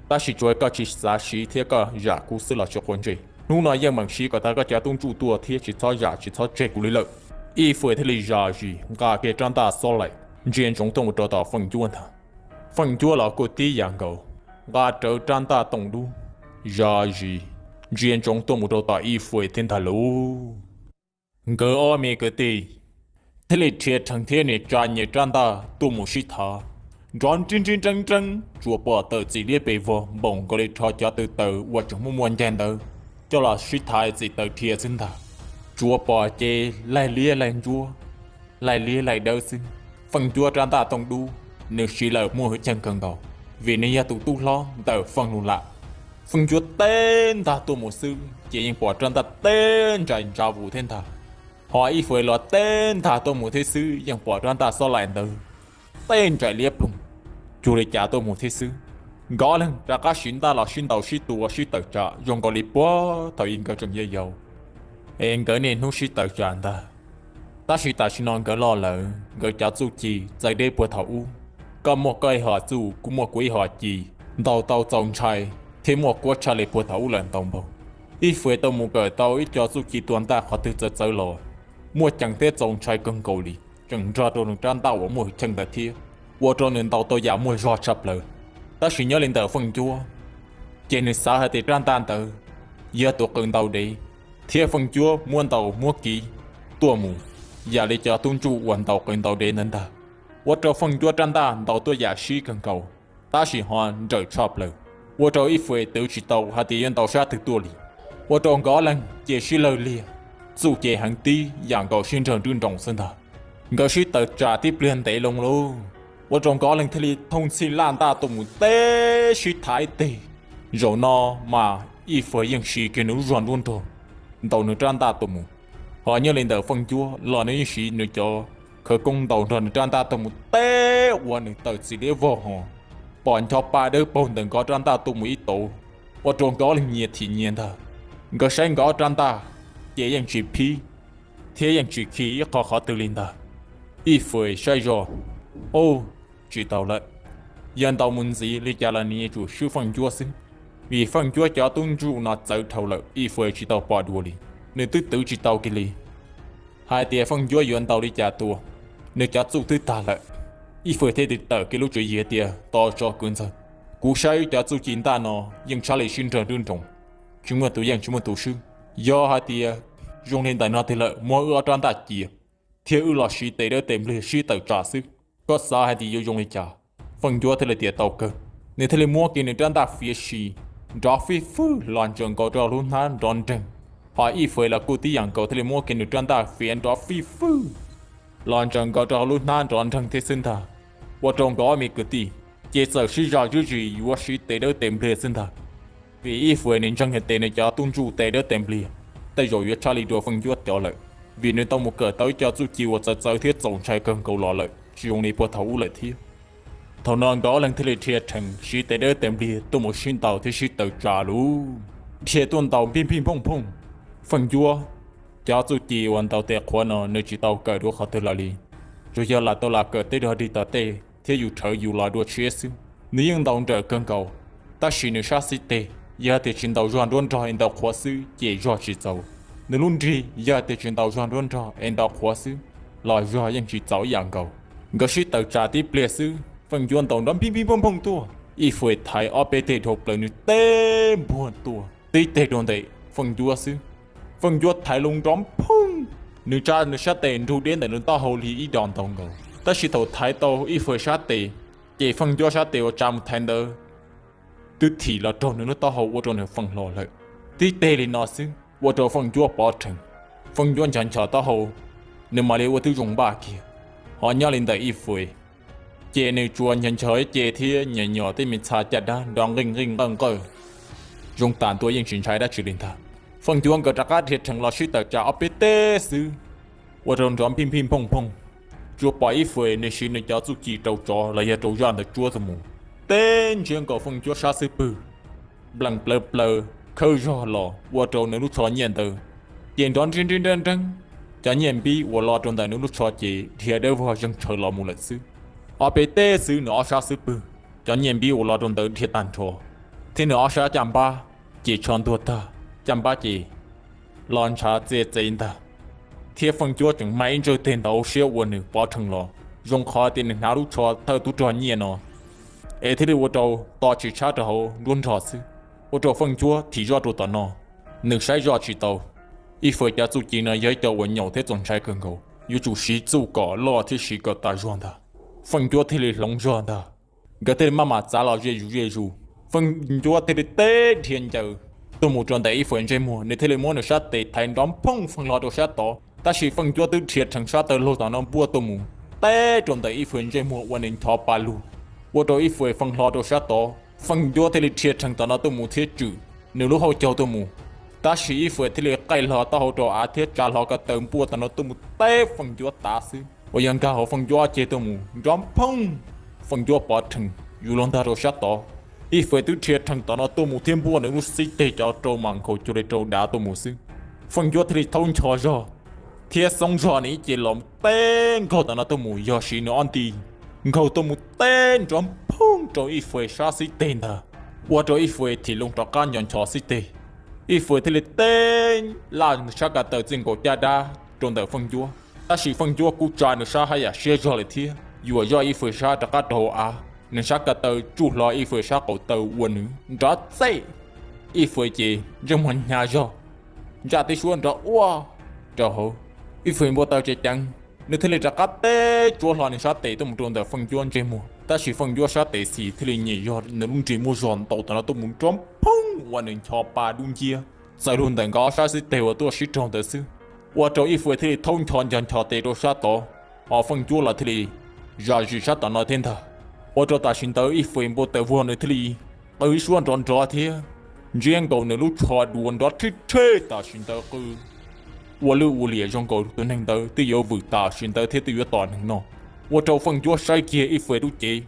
tab sis tsuas koj tsis xav siv thiab koj zam kuv xwb los tsis quav ntsej. Hnub no yeej meem siv kom tag koj cov tub ntsuj tuaj thiab tsis txhob zam tsis txhob tseg kuv li lawm. Ib Fwm thiaj li zam zis nqa kiag rab ntaj xob laim ntsia ntsoov tuaj mus rau tom Feej Ncuab ntag. Feej Ncuab los kuj tib yam nkaus, nqa rawv rab ntaj tooj dub, zam zis ntsia ntsoov tuaj mus rau tom Ib Fwm thiab ntag lauj. Nkawd ob me kwv tij thiaj li rhia rhees thiab nias tsa nyias rab ntaj tuaj mus sib thav, nrov nrib nrib nreeb nreeb, tsuas pom tawm txim liab pes vog npaum nkaus li rho cov tw taws uas tseem muaj muaj ncaig ntawd coj los sib thav txim taws rhia xwb ntag. Tsuas pom ces laig liab laig ntsuab, laig liab laig dawb xwb. Feej Ncuab rab ntaj tooj dub, nws siv lawm muaj hwj chim kawg nkaus, vim nws yog tus tub hlob ntawm Feej Lus Lam. Feej Ncuab teb ntag tuaj mus xwb ces yeej pom rab ntaj teb nraim ntsa vus thiab ntag. Ho Ib Fwm los teb ntag tuaj mus thiab xwb yeej pom rab ntaj xob laim ntawd teb nraim liab ploog, cuag li cas tuaj mus thiab xwb. Nkawd ob leeg rov qab siv ntaj los sib ntaus sib tua sib tawm tsam zoo nkaus li puag thaum ub nkawd tseem yau yau, es nkawd niaj hnub sib tawm tsam ntag. Tab sis tam sim no nkawd loj lawm, nkawd cov txuj ci txawm deb puag thaum ub. Koj muaj koj ib hom txuj, kuv muaj kuv ib hom ci, ntaus tau txaus ntshai thiab muaj kuab tshaj li puag thaum ub lawm ntau npaug. Ib Fwm tau mus kawm tau ib co txuj ci tua ntaj qhov twg txawv txawv los muaj ceem thiab txaus ntshai kawg nkaus li, tseem nrog rau nws rab ntaj uas muaj hwj chim ntawd thiab, ua rau nws ntaus tau yam muaj zog tshaj plaws. Tab sis nyob li ntawm Feej Ncuab, ces nws xav hais tias rab ntaj ntawd yog tus qws ntaus dev, thiab Feej Ncuab muab ntaus muab kiv tuaj mus yam li cov tub ntsuj uas ntaus qws ntaus dev ntawd ntag, ua rau Feej Ncuab rab ntaj ntaus tuaj yam sib kawg nkaus, tab sis ho nrawm tshaj plaws. ua rau Ib Fes twv tsis tau hais tias yuav ntaus sab twg tuaj li. Ua rau nkawd ob leeg ces sib lawg liag, txuj ces heev tib yam nkaus sib nrawg nruj nroos xwb ntag. Nkawd sib tawm tsam tib pliag ntev loo lauj, ua rau nkawd ob leeg thiaj li thooj txhij laj ntaj tuaj mus teb sib thaiv teg. Zaum no mas Ib Fes yeej siv kiag nws lub zog nruab nrog ntaus nws rab ntaj tuaj mus. Ho nyob li ntawm Feej Ncuab los nws yeej siv nws cov khawv koob ntaus nrog nws rab ntaj tuaj mus teb ua nws tawm txiv liab vog hos pom ncho pa dawb paug ntawm nkawd rab ntaj tuaj mus ib tauv, ua rau nkawd ob leeg nyias thim nyias ntag. Nkawd saib nkawd ob rab ntaj ces yeej tsis phib thiab yeej tsis khi ib qho qhov twg li ntag. Ib Fes saib zog, ub, tsis tau lawm, yog ntaus mus ntxiv li cas los nws yuav tsum swb Feej Ncuab xwb, vim Feej Ncuab cov tub ntsuj no txawv dhau lawm Ib Fes tsis tau pom dua li. Nws twb twv tsis tau kiag li hais tias Feej Ncuab yuav ntaus li cas tua, nws cov txuj twb tag lawm. Ib Fes thiaj li tawm kiag lub tswv yim tias, tos tso kwv ntxawg, kuv saib cov txuj ci ntaj no yeej tshaj li sib nrawg nruj nroos, tsis muaj tus yeej tsis muaj tus swb. Yog hais tias zoo li ntawm no tiag lawm muab wb ob rab ntaj cia thiab wb los siv tes dawb tes npliag sib tawm tsam xwb, koj xav hais tias yuav zoo li cas? Feej Ncuab thiaj li tias tau kawg. Nws thiaj li muab kiag nws rab ntaj fiav si nrov fij fwj los ntsaws nkaus rau lub hnab nrov nreeg. Ho Ib Fes los kuj tib yam nkaus thiaj li muab kiag nws rab ntaj fiav nrov fij fwj los ntsaws nkaus rau lub hnab nrov nreeg thiab xwb ntag. Ua rau nkawd ob me kwv tij ces txawm sib zam zuj zus yuav siv tes dawb tes npliag xwb ntag. Vim Ib Fes nws ntseeg hais tias nws cov tub ntsuj tes dawb tes npliag tej zaum yuav tshaj li dua Feej Ncuab cov lawm, vim nws tau mus kawm tau ib co txuj ci uas txawv txawv thiab txaus ntshai kawg nkaus los lawm tsis zoo li puag thaum ub lawm thiab. Thaum no nkawd ob leeg thiaj li dhia rhees siv tes dawb tes npliag tuaj mus sib ntaus thiab sib tawm tsam lauj. Dhia tuaj ntaus npij npij nphooj nphooj, Feej Ncuab cov txuj ci uas ntaus tes qhuav no nws tsis tau kawm dua qhov twg los li, tsuas yog lam tau lam kawm tej dag dig tom tej thiab yus rhawv yus los dua tshiab xwb. Nws yeej ntaus nrawm kawg nkaus, tab sis nws sab xib teg yog tias tsis ntaus zog nruab nrog es ntaus qhuav xwb ces zog tsis txaus. Nws lub nrig yog tias tsis ntaus zog nruab nrog es ntaus qhuav xwb los zog yeej tsis txaus ib yam nkaus. Nkawd sib tawm tsam tib pliag xwb Feej Ncuab ntaus nrov npij npij nphooj nphooj tuaj, Ib Fes thaiv ob peb teg dhau plaws nws teb npuag tuaj tib teg rau ntawm Feej Ncuab xwb. Feej Ncuab thaiv loo nrov nphooj, nws tsa nws sab tes nrug deb ntawm nws taub hau li ib dos ntau nkaus, tab sis thaum thaiv tau Ib Fes sab tes ces Feej Ncuab sab tes uas tsa mus thaiv ntawd twb thim los raug nws lub taub hau ua rau nws feej hlo lawm. Tib teg li no xwb ua rau Feej Ncuab pov rhees, Feej Ncuab nchos nchos taub hau, nws mam li ua tib zoo npaj kiag. Ho nyob li ntawm Ib Fes ces nws tsuas nchos nchos ib ce thiab nyom nyom tej me txha caj dab nrov nqeej nqeej nqawj nqawj, zoo tas ntua yeej tsis ntshai dab tsi li ntag. Feej Ncuab nkawd rov qab dhia rhees los sib tawm tsam ob peb teg xwb, ua rau nrov npij npij nphooj nphooj. Tsuas pom Ib Fes nws siv nws cov txuj ci rau tsov los yog rau zaj ntawd tsuab tuaj mus, teb ntsiab nkaus Feej Ncuab sab xub pwg, nplees plaws plaws khawb zog los ua rau nws lub tsho nyiaj ntawd ces nrov nrib nrib nreeb nreeb. Cov nyiaj npib uas lo rau ntawm nws lub tsho ces dhia dawb vog zeeg tshaw los mus lawm xwb. Ob peb teg xwb nws ob sab xub pwg, cov nyiaj npib uas lo rau ntawd dhia tag nrho, thiab nws ob sab caj npab ces tsho ntuag tag, caj npab ces los ntshav txias txias ntag. Thiab Feej Ncuab tseem mag ib ntsawj teg ntau siab ua nws pov rhees los, zoo qhov tias nws hnav lub tsho thawj tub rog nyiaj no es thiaj li ua rau to tsis tshab rau hauv nruab nrog xwb, ua rau Feej Ncuab thim zoj rau tom no, nws saib zoj tsis tau. Ib Fes cov txuj ci no yog ib co uas nyaum thiab txaus ntshai kawg nkaus, yuav tsum siv txuj kom loj thiab siv kom tas zog ntag. Feej Ncuab thiaj li hloov zog ntag, nkawd thiaj li maj mam txav los ze zus ze zus. Feej Ncuab thiaj li teb dhia ncaws tuaj mus rau ntawm Ib Fes ntsej muag, nws thiaj li muab nws sab tes thaiv nrov nphooj feej hlo rau sab tod, tab sis Feej Ncuab twb dhia rhees sab taw laug tom no npuaj tuaj mus teb rau ntawm Ib Fes ntsej muag ua nws nchov pa lug, ua rau Ib Fes feej hlo rau sab tod. Feej Ncuab thiaj li dhia rhees tom no tuaj mus thiab tswm nws lub hauj caug tuaj mus, tab sis Ib Fes thiaj li qaij hlo taub hau rau av thiab tsa hlo ko taw npuaj tom no tuaj mus teb Feej Ncuab tav xwb, uas yog nkag hauv Feej Ncuab ceg tuaj mus nrov nphooj. Feej Ncuab pov rhees yus los ntag rau sab tod. Ib Fes twb dhia rhees tom no tuaj mus thiab npuaj nws lub xib teg cov rau mas nkaus cuag li rau dav tuaj mus xwb. Feej Ncuab thiaj li thaub ncho zog thiab xoob zog nws ib ce los teb nkaug tom no tuaj mus, yog siv nws ob nti nkaug tuaj mus teb nrov nphooj rau Ib Fes sab xib teg ntag, ua rau Ib Fes thim loo rov qab nchos nchos xib teg. Ib Fes thiaj li teb laj sab ko taw txij nkaus caj dab rau ntawm Feej Ncuab, tab sis Feej Ncuab kuj tsa nws sab haj yam siab zog lawm thiab yuam zoj Ib Fes sab rov qab rau hauv av, nws sab ko taw tsuj hlo Ib Fes sab qaum taw ua nws nrov txej. Ib Fes ces ntsej muag hnyav zog, ntsaj tib suab nrov ua rau hauv. Ib Fes npau taws ceev ceev, nws thiaj li rov qab teb tsuab hlo nws sab tes tuaj mus rau ntawm Feej Ncuab ntsej muag. Tab sis Feej Ncuab sab tes xis thiaj li nyem zog nws lub nrig muaj zog ntaus tom no tuaj mus nrov phooj ua nws ncho pa dub nciab txawv lug ntawm nkawd ob sab xib teg uas tuaj sib raug ntawd xwb, ua rau Ib Fwes thiaj li thaub ncho ncho ncho tes rau sab tod, ho Feej Ncuab los thiaj li zam zis sab tom no thiab ntag. Ua rau tam sim ntawd Ib Fwes npau taws vog nws thiaj li qw ib suab nrov nrov thiab ntsiab nkaus nws lub tsho dua nrov rhib rheb tam sim ntawd qw ua lwj ua liam zoo nkaus tus neeg ntawd twb yuav vwm tam sim ntawd thiab twb yuav tom neeg no. Ua rau Feej Ncuab saib kiag Ib Fwes lub cev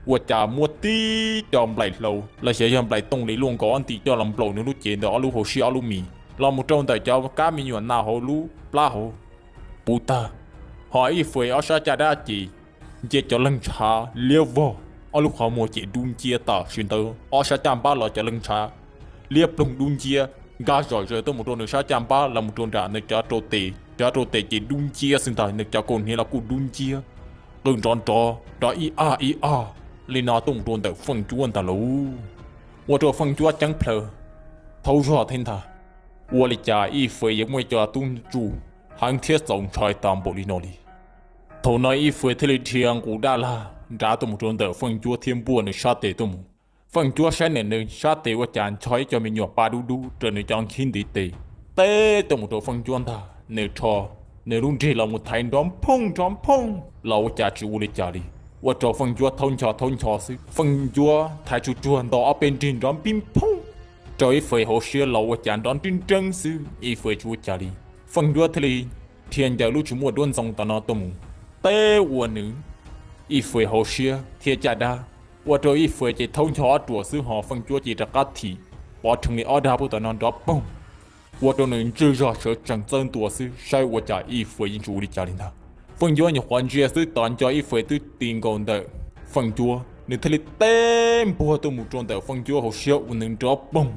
ua cas muab tib co nplaim hlau los xyov yog nplaim tooj li luaj nkaus ob ntim coj los nplaum nws lub cev ntawm ob lub hauv siab ob lub mis los mus rau ntawm cov kab me nyuam na hauv lub plab hauv puv tag, ho Ib Fwes ob sab caj dab ces nce cov leeg ntshav liab vog, ob lub qhov muag ces dub nciab tam sim ntawd ob sab caj npab los cov leeg ntshav liab ploog dub nciab nkag zom zaws tuaj mus rau nws sab caj npab los mus rau nram nws cov rau tes, cov rau tes ces dub nciab xwb ntag, nws cov kaus hniav los kuj dub nciab qw nrov nrov nrov ib aj ib aj li no tuaj mus rau ntawm Feej Ncuab ntag lauj. Ua rau Feej Ncuab ceeb plhaws thaub zog thiab ntag, ua li cas Ib Fwes yuav muaj ib co tub ntsuj heev thiab txaus ntshai tas npaum li no li. Thaum no Ib Fwes thiaj li dhia nqus dab lag nrad tuaj mus rau ntawm Feej Ncuab thiab npuaj nws sab tes tuaj mus. Feej Ncuab saib nws nws sab tes ua cas ncho ib co me nyuam pa dub dub raws nws cov nkhib ntiv tes teb tuaj mus rau Feej Ncuab ntag, nws rho nws lub nrig los mus thaiv nrov phooj nrov phooj los ua cas tsis ua li cas li, ua rau Feej Ncuab thaub ncho thaub ncho xwb. Feej Ncuab thaiv tsuj tsuag nto ob peb nrig nrov pib phooj rau Ib Fwes hauv siab los ua cas nrov nreeb nreeb xwb, Ib Fwes tsis ua cas li. Feej Ncuab thiaj li dhia ncaws lub tsis muaj duab ntxoo tom no tuaj mus teb ua nws Ib Fwes hauv siab thiab caj dab, ua rau Ib Fwes ces thaub ncho ob ruam xwb ho Feej Ncuab ces rov qab thim pov rhees li ob dag puag tom no nrov poog, ua rau nws ntswj zog sawv tsees txawb ntua xwb saib ua cas Ib Fwes yeej tsis ua li cas li ntag. Feej Ncuab nyuam qhuav ntsia xwb tos nco Ib Fwes twb ti nkaus ntawm Feej Ncuab, nws thiaj li teb npuag tuaj mus rau ntawm Feej Ncuab hauv siab ua nws nrov poog.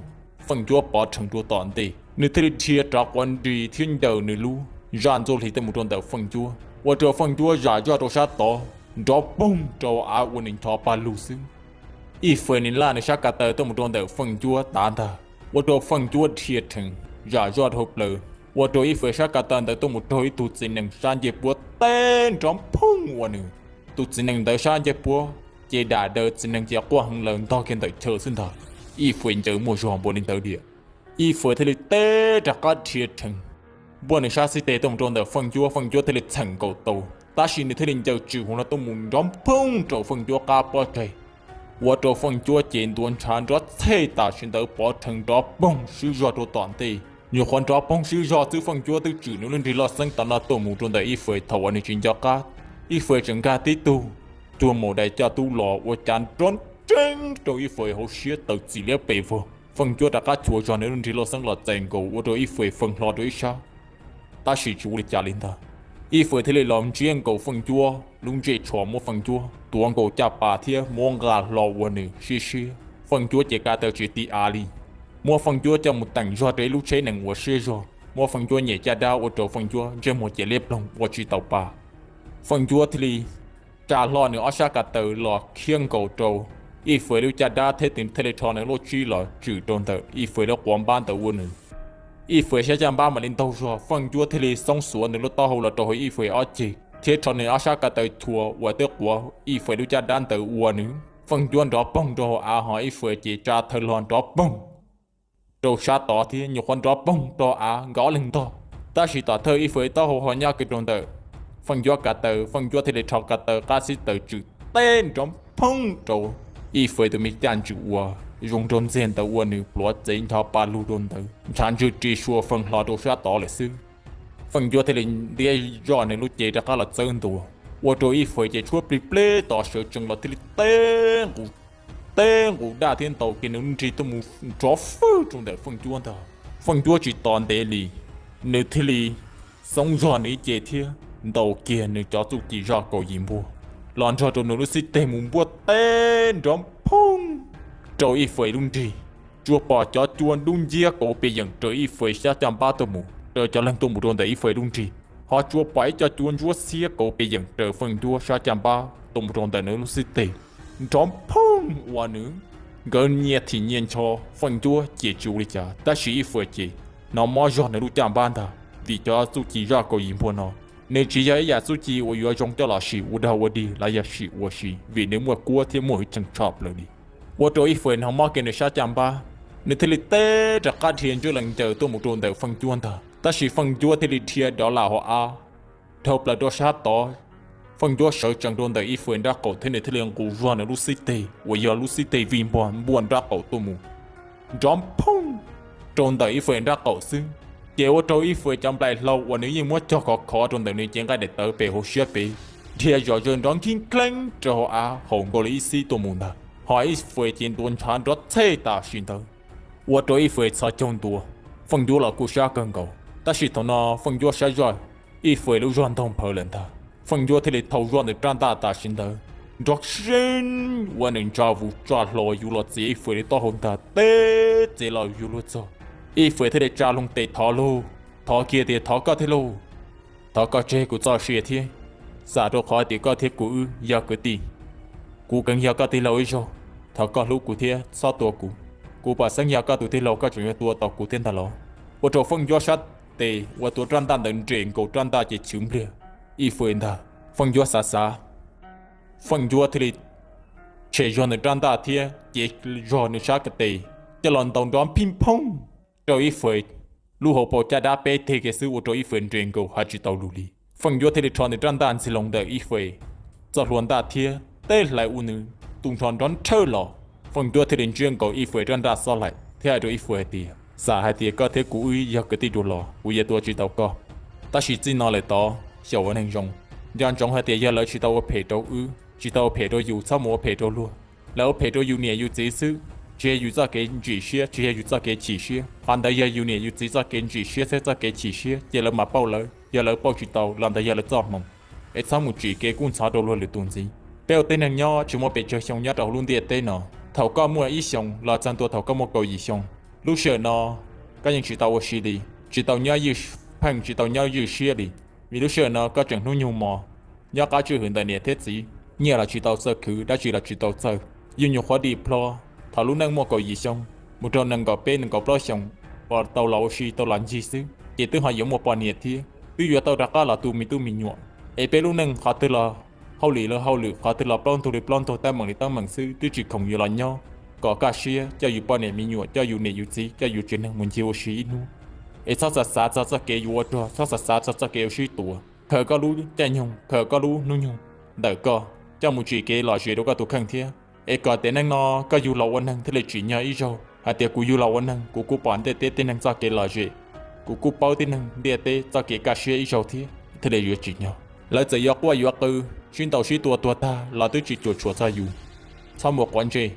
Feej Ncuab pov rhees rau tom ntej, nws thiaj li dhia rov quav nris thiab ncaws nws lub zaj ntxuaj hli tuaj mus rau ntawm Feej Ncuab, ua rau Feej Ncuab zam zoj rau sab tod nrov poog rau av ua nws ncho paj lug xwb. Ib Fwes nws laj nws sab ka taw tuaj mus rau ntawm Feej Ncuab tav ntag, ua rau Feej Ncuab dhia rhees zam zoj dhau plaws, ua rau Ib Fwes sab ka taw ntawd tuaj mus raug ib tug txiv nees sab ncej puab teb nrov poog ua nws. Tus txiv nees ntawd sab ncej puab ces dam daws txiv nees ces quaj heev lawm ntog kiag ntawm chaw xwb ntag. Ib Fwes ncaws muaj zog npaum li ntawd diam, Ib Fwes thiaj li teb rov qab dhia rhees npuaj nws sab xib teg tuaj mus rau ntawm Feej Ncuab, Feej Ncuab thiaj li txheem nkaus tau, tab sis nws thiaj li ncaws tswm hauv no tuaj mus nrov poog rau Feej Ncuab qab pob tsaig, ua rau Feej Ncuab ces ntuav ntshav nrov txhej tam sim ntawd pov rhees nrov poog swb zog rau tom ntej. Nyuam qhuav nrov poog swb zog xwb Feej Ncuab twb tswm nws lub nrig loj xeeb tom no tuaj mus rau ntawm Ib Fwes thaum uas nws tsis nco qab. Ib Fwes tseem nkag tib tug cuag maum dais coj tub los ua cas nrov nreeb rau Ib Fwes hauv siab tawm txim liab pes vog. Feej Ncuab rov qab cuag zog nws lub nrig loj xeeb los txais nkaus ua rau Ib Fwes feeb hlo rau ib sab, tab sis tsis ua li cas li ntag. Ib Fwes thiaj li los ntsiab nkaus Feej Ncuab lub ntsej tsho, muab Feej Ncuab tuav nkaus caj pas thiab muab nqa hlo ua nws siab siab. Feej Ncuab ces ka taw tsis ti av li, muab Feej Ncuab coj mus teem zog rau ib lub tsheb nees uas siab zog, muab Feej Ncuab nyem caj dab ua rau Feej Ncuab ntsej muag ces liab ploog ua tsis taus pa. Feej Ncuab thiaj li tsa hlo nws ob sab ka taw los khiab nkaus rau Ib Fwes lub caj dab thiab tus thiaj li rho nws lub tsib los tswm rau ntawm Ib Fwes lub quav npab ntawd ua nws. Ib Fwes sab caj npab mam li ntaug zog, Feej Ncuab thiaj li xoob xuav nws lub taub hau los rau hauv Ib Fwes ob ceg thiab rho nws ob sab ka taw chua uas twb quav Ib Fwes lub caj dab ntawd ua nws. Feej Ncuab nrov poog rau hauv av ho Ib Fwes ces tsa thawj hlo nrov poog rau sab tod thiab nyuam qhuav nrov poog rau av nkawd ob leeg ntog. Tab sis tom thawj Ib Fwes taub hau ho nyob kiag rau ntawm Feej Ncuab ka taw, Feej Ncuab thiaj li rho ka taw qab xib taws tswm teb nrov poog rau Ib Fwes tus me caj ntswm uas zoo nraug ntxiag ntawd ua nws pluav txev ncho pa lug rau ntawd ntshav ntswg ris sua feej hlo rau sab tod lawm xwb. Feej Ncuab thiaj li ntiab zoj nws lub cev rov qab los txawb ntua, ua rau Ib Fwes ces tshuab plig pleb tos sawv tsees los thiaj li teb nqus, teb nqus daj thiab ntaus kiag nws lub nrig tuaj mus nrov fwj rau ntawm Feej Ncuab ntag. Feej Ncuab tsis tos ntev li, nws thiaj li xoob zog nws ib ce thiab ntaus kiag nws cov txuj ci zaj kaum yim npuaj los nrog rau nws lub xib teg mus npuaj teb nrov poog rau Ib Fwes lub nrig. Tsuas pom cov cua dub nciab kauv pes yeem raws Ib Fwes sab caj npab tuaj mus, raws cov leeg tuaj mus rau ntawm Ib Fwes lub nrig, ho tsuas pom ib co cua ntsuab xiab kauv pes yeem raws Feej Ncuab sab caj npab tuaj mus rau ntawm nws lub xib teg nrov poog ua nws. Nkawd nyias thim nyias ncho, Feej Ncuab ces tsis ua li cas, tab sis Ib Fwes ces hnov mob zog nws lub caj npab ntag, vim cov txuj ci zaj kaum yim npuaj no Nws tsis yog ib yam txuj ci uas yuav zoo coj los sim ua dag ua dig los yog sim ua si, vim nws muaj kuab thiab muaj hwj chim tshaj plaws li. Ua rau Ib Fes hnov mob kiag nws sab caj npab, nws thiaj li teb rov qab dhia ntswj lees ncaws tuaj mus rau ntawm Feej Ncuab ntag. Tab sis Feej Ncuab thiaj li dhia dov lam hauv av dhau plaws rau sab tod. Feej Ncuab sawv tsees rau ntawm Ib Fes nrab qaum thiab nws thiaj li nqus zog nws lub xib teg uas yog lub xib teg vij npuag npuaj nrab qaum tuaj mus nrov phooj rau ntawm Ib Fes nrab qaum xwb. Ces ua rau Ib Fes cov nplaim hlau uas nws yeej muab cog khov khov rau ntawm nws cev nqaij daim tawv pem hauv siab pem, dhia zom zaws nrov nkig nkleeb rau hauv av haum nkaus li ib xib tuaj mus ntag. Hos Ib Fes ces ntuav ntshav nrov txhej tam sim ntawd, ua rau Ib Fes txhos caug ntua. Feej Ncuab los kuj sab kawg nkaus, tab sis thaum no Feej Ncuab sab zoj, Ib Fes lub zog ntaug nphawv lawm ntag. Feej Ncuab thiaj li thau zoj ntawm rab ntaj tam sim ntawd nrov seeb ua nws ntsa vus tsa hlo yus los txiav Ib Fes li taub hau ntag, teb txiav los yus luag txog. Ib Fes thiaj li tsa loo tes thov lauj, thov kiag tias thov koj thiab lauj, thov koj tseg kuv txoj sia thiab, xam rau qhov tias koj thiab kuv wb yog kwv tij, kuv kheev yog koj tij laug ib zaug, thov koj hlub kuv thiab txhob tua kuv. Kuv pom xeeb yog koj tus tij laug, koj tseem yuav tua tau kuv thiab ntag los? Ua rau Feej Ncuab sab tes uas tuav rab ntaj ntawd nres nkaus rab ntaj ces chwv npliag Ib Fes ntag. Feej Ncuab xav xav, Feej Ncuab thiaj li tshem zog nws rab ntaj thiab cev zog nws sab tes coj los ntaus nrov phij phooj rau Ib Fes lub hauv paus caj dab peb teg kiag xwb, ua rau Ib Fes nres nkaus hais tsis tau lus li. Feej Ncuab thiaj li rho nws rab ntaj ntxig loo ntawm Ib Fes txoj hlua ntaj thiab teb hlais ua nws tu nrho nrov nrhawj los. Feej Ncuab thiaj li ntsiab nkaus Ib Fes rab ntaj xob laim thiab hais rau Ib Fes hais tias, xam hais tias koj thiab kuv wb yog kwv tij dua los kuv yuav tua tsis tau koj, tab sis txij no lawm tod xyaum ua neeg zoo. Nco ntsoov hais tias yog lawv tsis tau ua phem rau wb, tsis tau ua phem rau yus, txhob mus ua phem rau luag. Lawv ua phem rau yus niam yus txiv xwb, tsis yog yus txoj kev ntsim siab, tsis yog yus txoj kev chim siab, qhov ntawd yog yus niam yus txiv txoj kev ntsim siab thiab txoj kev chim siab, ces lawv mam pauj lawv. Yog lawv pauj tsis tau los ntawd yog lawv txoj hmoo. Es txhob mus tsim kev kub ntxhov rau luag lwm tus ntxiv. Peb ua tib neeg nyob tsis muaj pes tsawg xyoo nyob rau lub ntiaj teb no, thaum koj muaj ib xyoos los txog ntua thaum koj muaj kaum yim xyoo, lub sij hawm no koj yeej tsis tau ua si li, tsis tau nyob ywj pheej, tsis tau nyob ywj siab li, vim lub sij hawm no koj tseem hnub nyoog mos, nyob qab tswj hwm ntawm niam thiab txiv, nyiaj los tsis tau txawj khwv, dab tsi los tsis tau txawj, yus nyuam qhuav dim plho thaum lub neej muaj kaum yim xyoo mus rau nees nkaum peb nees nkaum plaub xyoos uas tau los ua si tau los ncig xwb, ces twb ho yuav muaj poj niam thiab twb yuav tau rov qab los tu me tub me nyuam. Es peb lub neej qhov twg los hauj lwm li hauj lwm, qhov twg los plaub ntug li plaub ntug, teeb meem li teeb meem xwb, twb tsis khoom yuav los nyob kom kaj siab coj yus poj niam me nyuam, coj yus niam yus txiv, coj yus tsev neeg mus ncig ua si ib hnub. Es txhob xav xav txog txoj kev yuav ua rog, txhob xav xav txog txoj kev ua sib tua, khaws koj lub caij nyoog, khaws koj lub hnub nyoog ntawm koj coj mus tsim kev lom zem rau koj tus kheej thiab. Es kom tiam neej no koj yug los ua neeg thiaj li tsim nyog ib zaug hais tias kuv yug los ua neeg, kuv kuj pom ntiaj teb tib neeg txoj kev lom zem, kuv kuj paub tib neeg ntiaj teb txoj kev kaj siab ib zaug thiab thiaj li yuav tsim nyog. Lawv txawm yuav quaj yuav qw, sib ntaus sib tua tuag tag los twb tsis cuam tshuam txog yus. Txhob mus quav ntsej,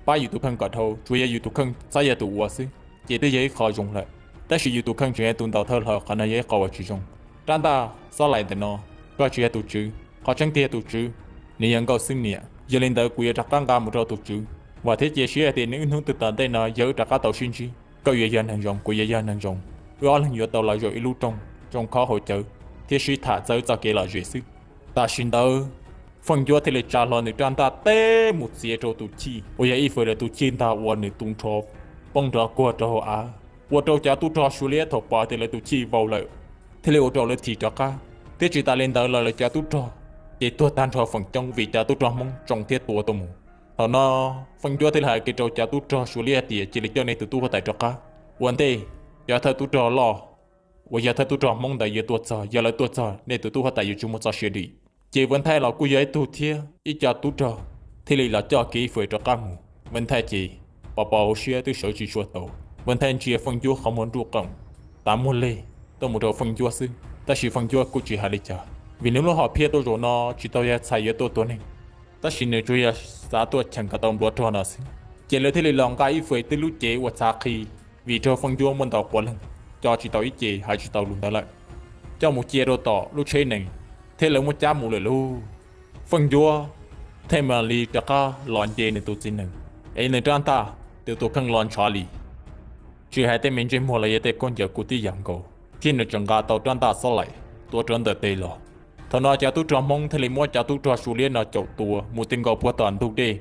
pab yus tus kheej kom dhau, tsuas yog yus tus kheej txhob yog tus ua xwb, ces twb yog ib qho zoo lawm. Tab sis yus tus kheej tseem yog tus ntaus thawj hlo, qhov no yog ib qho uas tsis zoo. Rab ntaj xob laim ntawm no, koj tsis yog tus tswv, qhov tseeb tiag tus tswv nws yog nkauj xwb niam. Yog li ntawd kuv yuav rov qab nqa mus rau tus tswv, vam thiab cia siab hais tias nws wb hnub twg tom ntej no yog wb rov qab tau sib ntsib, koj yuav yog neeg zoo, kuv yuav yog neeg zoo, wb ob leeg yuav tau los zaum ib lub rooj, rooj khob hauv cawv thiab sib tham txawb txoj kev lom zem xwb. Tam sim ntawd Feej Ncuab thiaj li tsa hlo nws rab ntaj teb mus txiav rau tus chij uas yog Ib Fes lawv tus chij ntag, ua nws tu nrho poob nrov kuag rau hauv av, ua rau cov tub rog Suav liab thaum pom tias lawv tus chij vau lawm thiaj li ua rau lawv thim rov qab. Thiab tsis tas li ntawd los lawv cov tub rog ces tuag tag nrho feem coob vim cov tub rog Hmoob tsoo thiab tua tuaj mus. Thaum no Feej Ncuab thiaj li hais kiag rau cov tub rog Suav liab hais tias cia li coj nej tus tub huab tais rov qab, ua ntej cov thawj tub rog loj uas yog thawj tub rog Hmoob ntawd yuav tuaj txog, yog lawv tuaj txog nej tus tub huab tais yuav tsis muaj txoj sia dim. Ces Vam Thaij los kuj yog ib tug thiab ib co tub rog thiaj li los coj kiag Ib Fes rov qab mus. Vam Thaij ces pos pos hauv siab twb sawv tsis tshua tau. Vam Thaij ntsia Feej Ncuab qhov muag nruj qeem, tav muag leg tuaj mus rau Feej Ncuab xwb, tab sis Feej Ncuab kuj tsis hais li cas, vim nws lub hom phiaj tuaj zaum no tsis tau yog txhais yuav tuaj tua neeg, tab sis nws tsuas yog xav tuaj cheem kom tau npluav rog no xwb. Ces lawv thiaj li los nqa Ib Fes twb lub cev ua txhav qhi, vim raug Feej Ncuab muab ntaus quav leeg, co tsis tau ib ce, hais tsis tau lus ntawd lawm, coj mus cia rau tom lub tsheb nees, thiab lawv muab cab mus lawm lauj. Feej Ncuab thiaj mam li rov qab los nce nws tus txiv nees, es nws rab ntaj, tus tus kheej los ntshav li, tsis hais tej me ntsej muag los yog tej khaub ncaws kuj tib yam nkaus, thiab nws tseem nqa tau rab ntaj xob laim tuav rawv ntawm tes los. Thaum no cov tub rog Hmoob thiaj li muab cov tub rog Suav liab no caum tua mus ti nkaus puag tom ntug dej.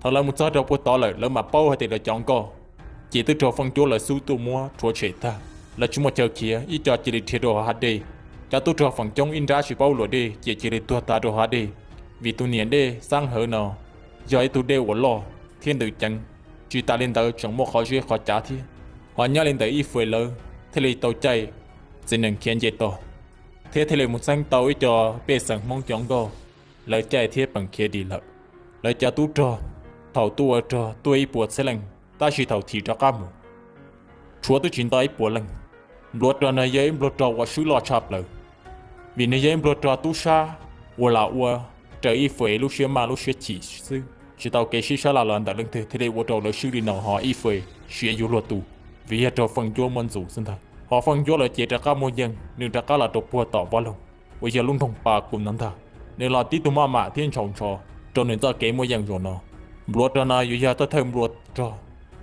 Thaum lawv mus txog rau puag tod lawm lawv mam paub hais tias lawv cov nkoj ces twb raug Feej Ncuab lawv xub tuaj muab rhuav tshem tag, lawv tsis muaj chaw khiav, ib co cia li dhia rau hauv hav dej. Cov tub rog feem coob ib nrab tsis paub luam dej ces cia li tuag tas rau hav dej, vim tus niam dej Xab Hawv no yog ib tug dej uas loj thiab ntws ceev, tsis tas li ntawd tseem muaj qhov zeb qhov cav thiab. Ho nyob li ntawm Ib Fwm lawv thiaj li tau caij txiv nees khiav nce toj, thiab thiaj li mus txeeb tau ib co pej xeem Hmoob cov nkoj, lawv caij thiab peem khiav dim lawm. Lawv cov tub rog thaum tuaj ua rog tuaj ib puas txhiab leej, tab sis thaum thim rov qab mus tshuav twb tsis nto ib puas leej. Npluav rog no yog ib npluag rog uas swb loj tshaj plaws, vim nws yog ib npluag rog tub sab uas lam ua raws Ib Fwm lub siab maj lub siab chim xwb, tsis tau kev sib sab laj los ntawm leej twg thiaj li ua rau lawv swb li no, ho Ib Fwm siav yuav luag tu, vim yog raug Feej Ncuab muab ntxus xwb ntag. Ho Feej Ncuab lawv ces rov qab muaj yeej, nws rov qab los rau puag tom Vaj Loog uas yog lub nroog Pas Kus no ntag. Nws los tib tug maj mam thiab ntshaus ntsho rau nws txoj kev muaj yeej zaum no. Npluav rog no yuav yog thawj thawj npluav rog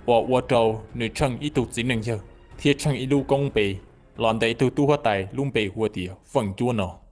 uas ua rau nws tsheej ib tug txiv neej yawg thiab tsheej ib lub koob npe los ntawm ib tug tub huab tais lub npe hu ua tias Feej Ncuab no.